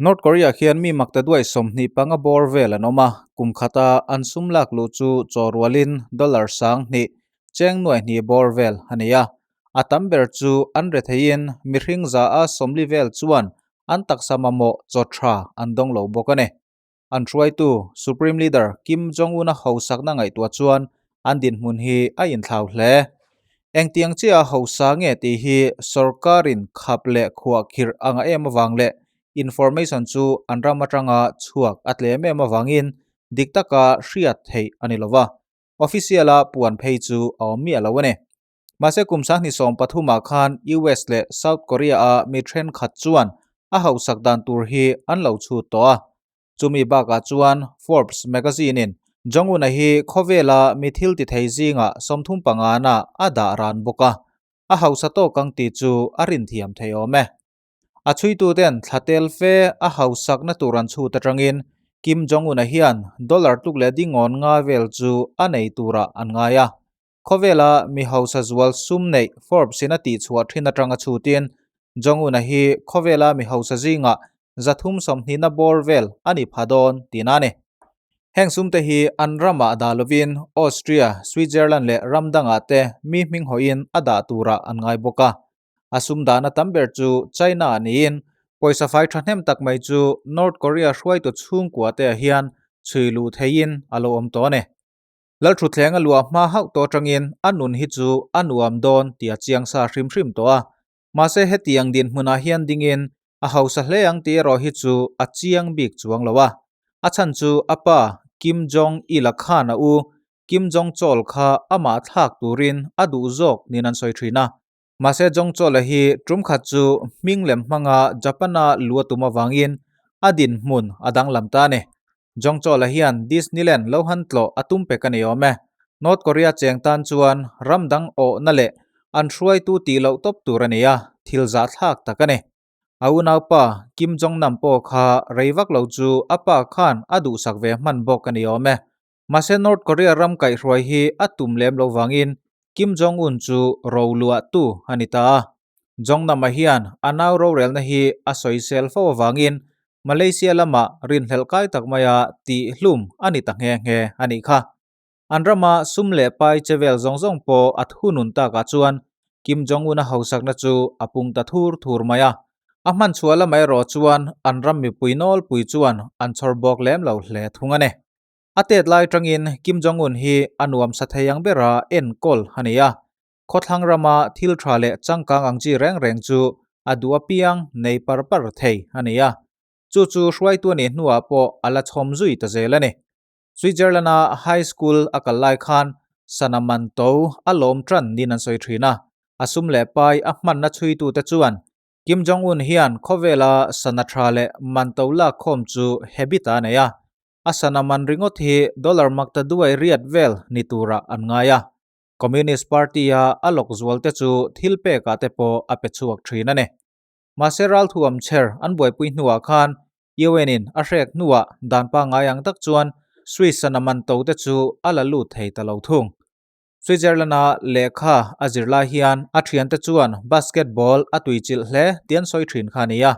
North Korea khian mi maktaduai 25 bawr vel an awm a, kum khata an sum lak luh chu chaw rualin dollar 2000 cheng nuai hnih bawr vel a ni a. A tam ber chu an retheiin mihring za a 40 vel chuan an taksa mamawh chaw tha an dawng lo bawk a ni. An hruaitu Supreme Leader Kim Jong-un-a hosakna ngaihtuah chuan an dinhmun hi a inthlau hle. Engtiang chiah a hosa nge tih hi sorkarin khap leh khuah khirh anga em avang leh information chu an ram atanga chhuak a tlem em avangin dik taka hriat theih a ni lova, official-a puan phei chu a awm miah lo a ni. Mahse kum 2013 ah khan US leh South Korea-a mi thenkhat chuan a hausak dan tur hi an lo chhut tawh a. Chumi bakah chuan Forbes magazine-in Jong-un-a hi khawvela mi thil ti thei zingah 35 na a dah ran bawk a, a hausa tawk ang tih chu a rinthiam thei awm e. A chhuituten thla tel fe a hausakna tur an chhut atangin Kim Jong-un-a hian dollar tluk leh dingawn nga vel chu a nei turah an ngai a. Khawvela mi hausa zual sum neih Forbes-in a tihchhuah thin atanga chhutin Jong-un-a hi khawvela mi hausa zingah 320 na bawr vel a ni pha dawn tihna a ni. Heng sumte hi an ramah dah lovin Austria, Switzerland leh ram dangah te mi hming hawhin a dah turah an ngai bawk a. A sum dahna tam ber chu China niin pawisa fai thahnem tak mai chu North Korea hruaitu chhungkua te ah hian chhui luh theihin a lo awm tawh a ni. Lalthutthleng a luah hma hauh tawh atangin a nun hi chu a nuam dawn tih a chiang sa hrim hrim tawh a. Mahse hetiang dinhmunah hian dingin a hausa hle ang tih erawh hi chu a chiang bik chuang lo a. A chhan chu a pa Kim Jong Il a khan a u Kim Jong Chol kha amah thlak turin a duh zawk niin an sawi thin a. Mahse Jong Chol-a hi tum khat chu hming lem hmanga Japan-a lu a tum avangin a dinhmun a danglam ta a ni. Jong Chol-a hian Disneyland lo han tlawh a tum pek a ni awm e. North Korea cheng tan chuan ram dang awhna leh an hruaitu tih loh tawp tur a ni a, thil zahthlak tak a ni. A unaupa Kim Jong Nam pawh kha rei vak lo chu a pa khan a duhsak ve hman bawk a ni awm e. Mahse North Korea ram kaihhruai hi a tum lem lo vangin Kim Jong Un chu ro luahtu a ni ta a. Jong Nam-a hian a nau rorelna hi a sawisel fo avangin Malaysia lamah rinhlelh kai tak maia tih hlum a ni ta nghe nghe a nih kha. An rama sum leh pai che vel zawng zawng pawh a thunun takah chuan Kim Jong Un-a hausakna chu a pung ta thur thur mai a. A hman chhuah lamah erawh chuan an ram mipui nawlpui chuan an chhawr bawk lem lo hle thung a ni. A tet lai tangin Kim Jong-un hi a nuam sa thei ang bera enkawl a ni a. Khawthlang rama thil tha leh changkang ang chi reng reng chu a duh apiang nei par par thei a ni a. Chu chu hruaitu a nih hnuah pawh a la chhawm zui ta zel a ni. Switzerland-a high school a kal lai khan sana man to a lawm tan niin an sawi thin a. A sum leh pai a hmanna chhuitute chuan Kim Jong-un hian khawvela sana tha leh man to lak khawm chu habit a nei a. A sana man ringawt hi dollar makta duai riat vel ni turah an ngai a. Communist Party-a a lawk zual te chu thil pekah te pawh a pe chhuak thin a ni. Mahse ralthuam chher an buaipui hnuah khan UN-in a hrek hnuah dan pangngai ang tak chuan Swiss sana man to te chu a la lut thei ta lo thung. Switzerland-a lehkha a zir lai hian a thiante chuan basketball a tuichilh hle tih an sawi thin kha a ni a.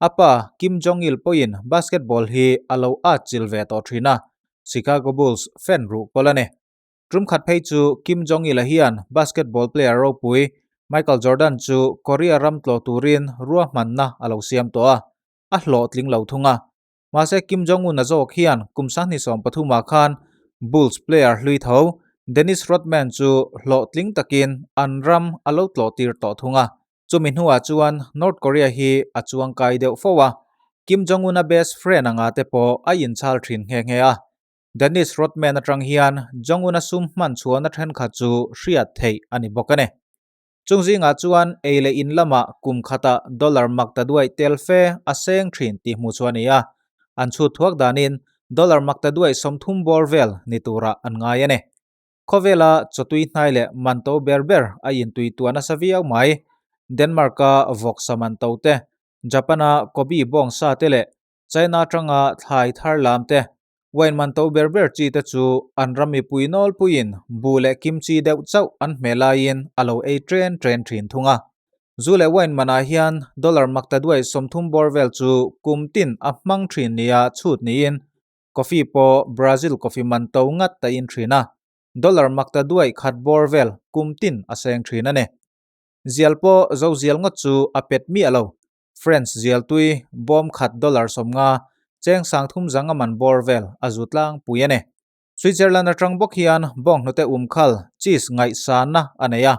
A pa Kim Jong-il pawhin basketball hi a lo atchilh ve tawh thin a, Chicago Bulls fan ruh kawl a ni. Tum khat phei chu Kim Jong-il-a hian basketball player ropui Michael Jordan chu Korea ram tlawh turin ruahmanna a lo siam tawh a, a hlawhtling lo thung a. Mahse Kim Jong-un-a zawk hian kum 2013 ah khan Bulls player hlui tho Dennis Rodman chu hlawhtling takin an ram a lo tlawh tir tawh thung a. Chumi hnuah chuan North Korea hi a chuang kai deuh fo a, Kim Jong-un-a best friend anga te pawh a inchhal thin nghe nghe a. Dennis Rodman atang hian Jong-un-a sum hman chhuahna thenkhat chu hriat theih a ni bawk a ni. Chung zingah chuan ei leh in lamah kum khata dollar makta duai tel fe a seng thin tih hmuh chu a ni a, an chhut thuak danin dollar makta duai 30 bawr vel ni turah an ngai a ni. Khawvela chawtui hnai leh man to ber ber a intui tuah nasa viau mai. Denmark-a vawksa man to te, Japan-a Kobe bawngsa te leh China atanga thlai thar lam te, wine man to ber ber chi te chu an ram mipui nawlpuiin bu leh kimchi deuh chauh an hmeh laiin a lo ei ṭen ṭen ṭhin thung a. Zu leh wine manah hian dollar maktaduai 30 bawr vel chu kum tin a hmang thin nia chhut niin coffee pawh Brazil coffee man to ngat ta in thin a, dollar maktaduai khat bawr vel kum tin a seng thin a ni. Zial pawh zo zial ngawt chu a pet miah lo. French zial tui bawm khat dollar 50, cheng 3000 zanga man bawr vel a zu tlangpui a ni. Switzerland atang bawk hian bawnghnute umkhal, cheese, ngaihsanna a nei a,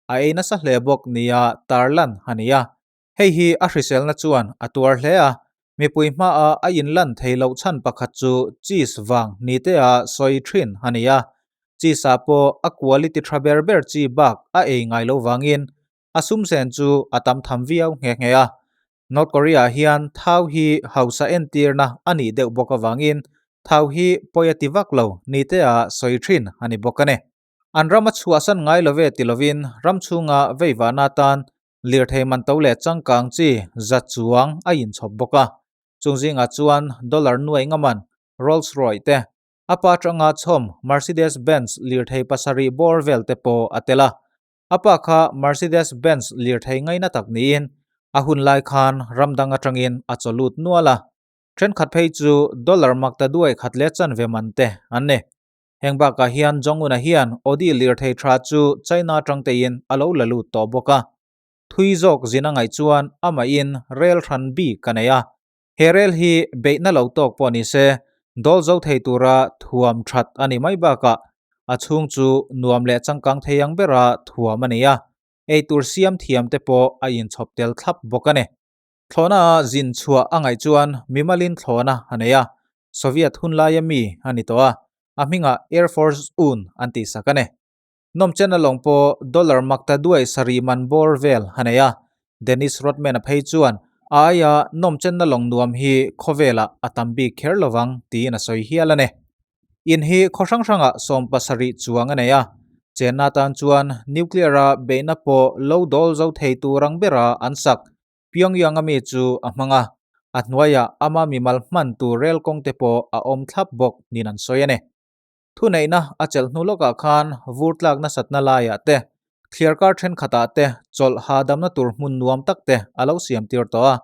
a ei nasa hle bawk nia tarlan a ni a. Hei hi a hriselna chuan a tuar hle a, mipui hmaah a inlan thei loh chhan pakhat chu cheese vang ni tea sawi thin a ni a. Cheese-ah pawh a quality tha ber ber chi bak a ei ngai lo vangin a sumsen chu a tam tham viau nghe nghe a. North Korea hian thau hi hausa entirna a nih deuh bawk avangin thau hi pawi a ti vak lo ni te a sawi thin a ni bawk a ni. An ram a chhuahsan ngai love ti lovin ram chhunga veivahna atan lirthei man to leh changkang chi za chuang a inchhawp bawk a. Chung zingah chuan dollar nuai ngaman Rolls Royce te, a pa tanga chhawm Mercedes Benz lirthei pasarih bawr vel te pawh a tel a. A pa kha Mercedes Benz lirthei ngaina tak niin a hun lai khan ram dang atangin a chaw lut nual a. Thenkhat phei chu dollar makta duai khat leh chanve man te an ni. Heng bakah hian Jong-un-a hian Audi lirthei tha chu China atang tein a lo la lut tawh bawk a. Thui zawk zin a ngaih chuan amahin rel hran bik a nei a. He rel hi beihna lo tawk pawh ni se, dawl zo thei tura thuam that a ni mai bakah a chhung chu nuam leh changkang thei ang bera thuam a ni a, eitur siam thiam te pawh a inchhawp tel thlap bawk a ni. Thlawhna a zin chhuah a ngaih chuan mimalin thlawhna a nei a, Soviet hunlaia mi a ni tawh a, a hmingah Air Force Un an tihsak a ni. Nawmchen a lawng pawh dollar makta duai sarih man bawr vel a nei a, Dennis Rodman-a phei chuan a aia nawmchenna lawng nuam hi khawvelah a tam bik kher lovang tiin a sawi hial a ni. In hi khaw hrang hrangah 70 chuang a nei a, chenna atan chuan nuclear-a beihna pawh lo dawl zo thei tur ang bera an sak Pyongyang-a mi chu a hmang a, a hnuaiah ama mimal hman tur rel kawng te pawh a awm thlap bawk niin an sawi a ni. Thuneihna a chelh hnu lawkah khan vur tlak nasatna laiah te, thliarkar thenkhatah te chawlh hahdamna tur hmun nuam tak te a lo siam tir tawh a.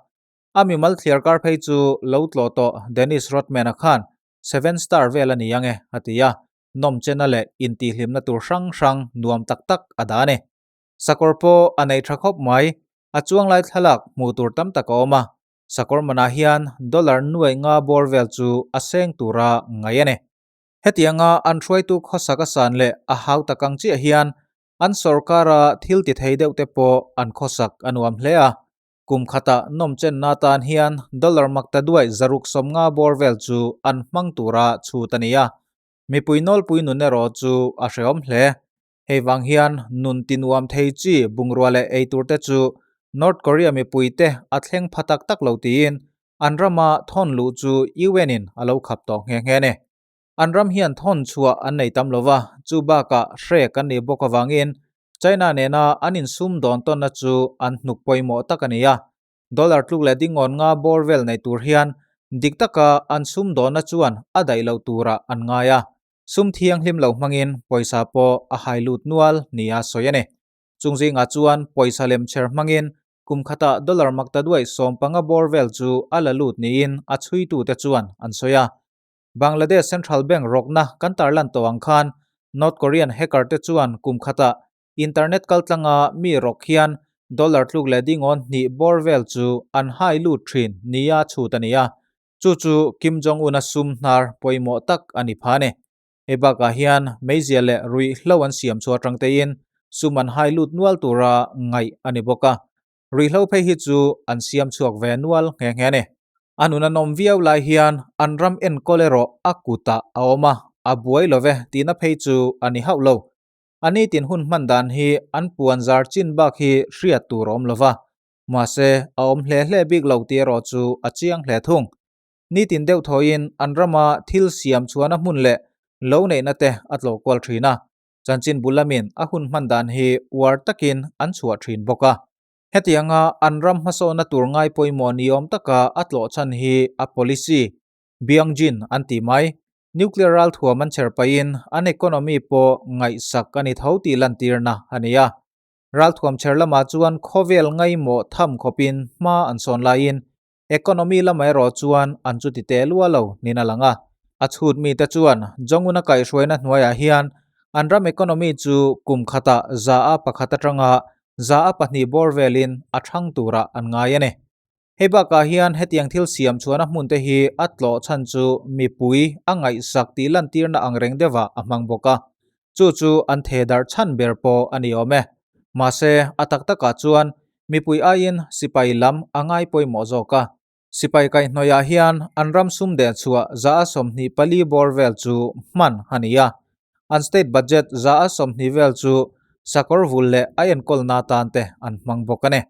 A mimal thliarkar phei chu lo tlawh tawh Dennis Rodman-a khan seven star vel a ni ang e a ti a, nawmchena leh intihhlimna tur hrang hrang nuam tak tak a dah a ni. Sakawr pawh a nei tha khawp mai, a chuanglai thlalak hmuh tur tam tak a awm a, sakawr manah hian dollar nuaih nga bawr vel chu a seng tura ngaih a ni. Hetianga an hruaitu khawsak a san leh a hau tak ang chiah hian an sorkara thil ti thei deuh te pawh an khawsak a nuam hle a. Kum khata nawmchenna atan hian dollar makta duai 650 bawr vel chu an hmang tura chhut a ni a. Mipui nawlpui nun erawh chu a hrehawm hle. Hei vang hian nun ti nuam thei chi bungrua leh eitur te chu North Korea mipuite a thleng pha tak tak lo tiin an rama thawn luh chu UN in a lo khap tawh nghe nghe a ni. An ram hian thawn chhuah an nei tam lo va, chu bakah hrek an nih bawk avangin China nena an insum dawn tawnna chu an hnuk pawimawh tak a ni a. Dollar tluk leh dingawn nga bawr vel nei tur hian dik taka an sum dawnna chuan a daih loh turah an ngai a. Sum thianghlim lo hmangin pawisa pawh a hai lut nual nia sawi a ni. Chung zingah chuan pawisa lem chher hmangin kum khatah dollar makta duai 15 bawr vel chu a la lut niin a chhuitute chuan an sawi a. Bangladesh Central Bank rawkna kan tarlan tawh ang khan North Korean hacker te chuan kum khatah internet kaltlanga mi rawk hian dollar tluk leh dingawn hnih bawr vel chu an hai lut thin nia chhut a ni a. Chu chu Kim Jong-un-a sum hnar pawimawh tak a ni pha a ni. Hei bakah hian meizia leh ruihhlo an siam chu atang tein sum an hai lut nual tura ngaih a ni bawk a. Ruihhlo phei hi chu an siam chhuak ve nual nghe nghe a ni. A nun a nawm viau lai hian an ram enkawl erawh a kutah a awm a, a buai lo ve tihna phei chu a ni hauh lo. A nitin hun hman dan hi an puan zar chin bak hi hriat tur a awm lo va. Mahse, a awm hle hle bik lo tih erawh chu a chiang hle thung. Nitin deuh thawiin an rama thil siam chhuahna hmun leh lo neihna te a tlawh kual thin a, chanchin bul lamin a hun hman dan hi uar takin an chhuah thin bawk a. Hetianga an ram hmasawnna tur ngai pawimawh ni awm taka a tlawh chhan hi a policy, Byungjin an ti mai, nuclear ralthuam an chher pahin an economy pawh ngaihsak a ni tho tih lantirna a ni a. Ralthuam chher lamah chuan khawvel ngaimawh tham khawpin hma an sawn laiin economy lamah erawh chuan an chuti teh lua lo niin a lang a. A chhut mite chuan Jong-un a kaihhruaina hnuaiah hian an ram economy chu kum khatah 1% atanga 2% bawr velin a thang turah an ngai a ni. Hei bakah hian hetiang thil siam chhuahna hmun te hi a tlawh chhan chu mipui a ngaihsak tih lantirna ang reng deuhah a hmang bawk a, chu chu an theh darh chhan ber pawh a ni awm e. Mahse, a tak takah chuan mipui aiin sipai lam a ngai pawimawh zawk a. Sipai kaihhnawihah hian an ram sum deh chhuah 24 bawr vel chu hman a ni a, an state budget 20% vel chu sakawr vul leh a enkawlna atan te an hmang bawk a ni.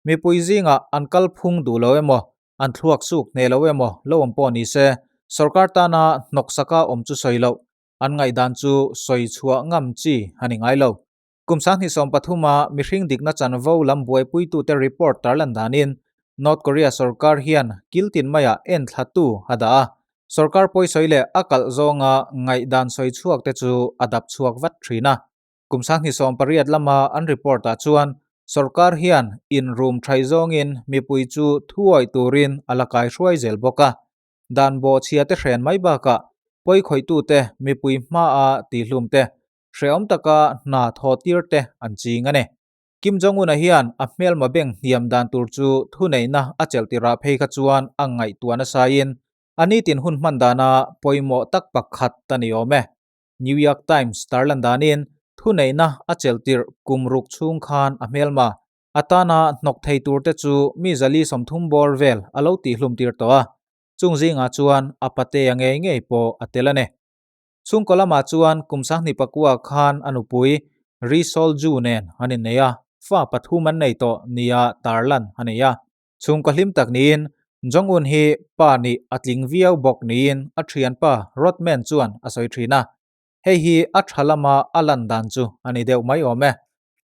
Mipui zingah an kalphung duh lo emaw, an thluak suk hneh lo emaw lo awm pawh ni se, sorkar tana hnawksaka awm chu sawi loh, an ngaihdan chu sawi chhuah ngam chi a ni ngai lo. Kum 2013 a mihring dikna chanvo lam buaipuitute report tarlan danin North Korea sorkar hian kiltin maiah enthlatu a dah a, sorkar pawisawi leh a kalh zawnga ngaihdan sawi chhuakte chu a dap chhuak vat thin a. Kum 2018 lama an report ah chuan sorkar hian in room thaih zawngin mipui chu thuawih turin a la kai hruai zel bawk a. Dan bawhchhia te hren mai bakah pawikhawih-tute mipui hmaa tihlum te, hrehawm taka hna thaw tir te an ching a ni. Kim Jong-un-a hian a hmelma beng hniam dan tur chu thuneihna a chelh tirah phei kha chuan a ngaihtuah nasaiin a nitin hun hman dana pawimawh tak pakhat a ni awm e. New York Times tarlan danin thuneihna a chelh tirh kum ruk chhung khan a hmelma atana hnawk thei turte chu mi 130 bawr vel a lo tihhlum tir tawh a, chung zingah chuan a patea ngei ngei pawh a tel a ni. Chhungkaw lamah chuan kum 2009 khan a nupui Ri Sol Ju nen an innei a, fa pathum an nei tawh nia tarlan a nei a. Chhungkaw hlim tak niin Jong-un hi pa nih a tling viau bawk niin a thianpa Rodman chuan a sawi thin a. Hei hi a tha lama a lan dan chu a ni deuh mai awm e.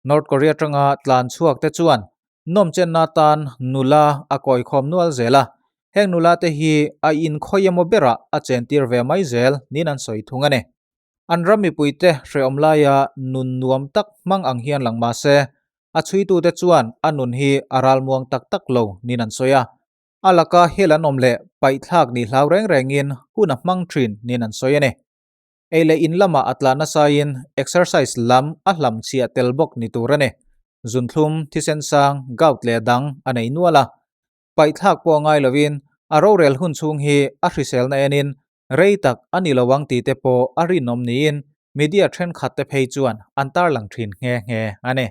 North Korea atanga tlan chhuak te chuan nawmchenna tan nula a kawikhawm nual zel a, heng nula te hi a inkhawi emaw berah a chentir ve mai zel niin an sawi thung a ni. An ram mipuite hrehawm laia nun nuam tak hmang ang hian lang mah se, a chhuitute chuan a nun hi a ralmuang tak tak lo niin an sawi a. A laka hel an awm leh paihthlak nih hlau reng rengin hun a hmang thin niin an sawi a ni. Ei leh in lamah a tlan nasain exercise lam a hlam chhiah tel bawk ni tur a ni. Zunthlum, thisen sang, gout leh dang a nei nual a. Paihthlak pawh ngai lovin a rorel hun chhung hi a hriselna enin rei tak a ni lo ang tih te pawh a rinawm niin media thenkhat te phei chuan an tarlang thin nghe nghe a ni.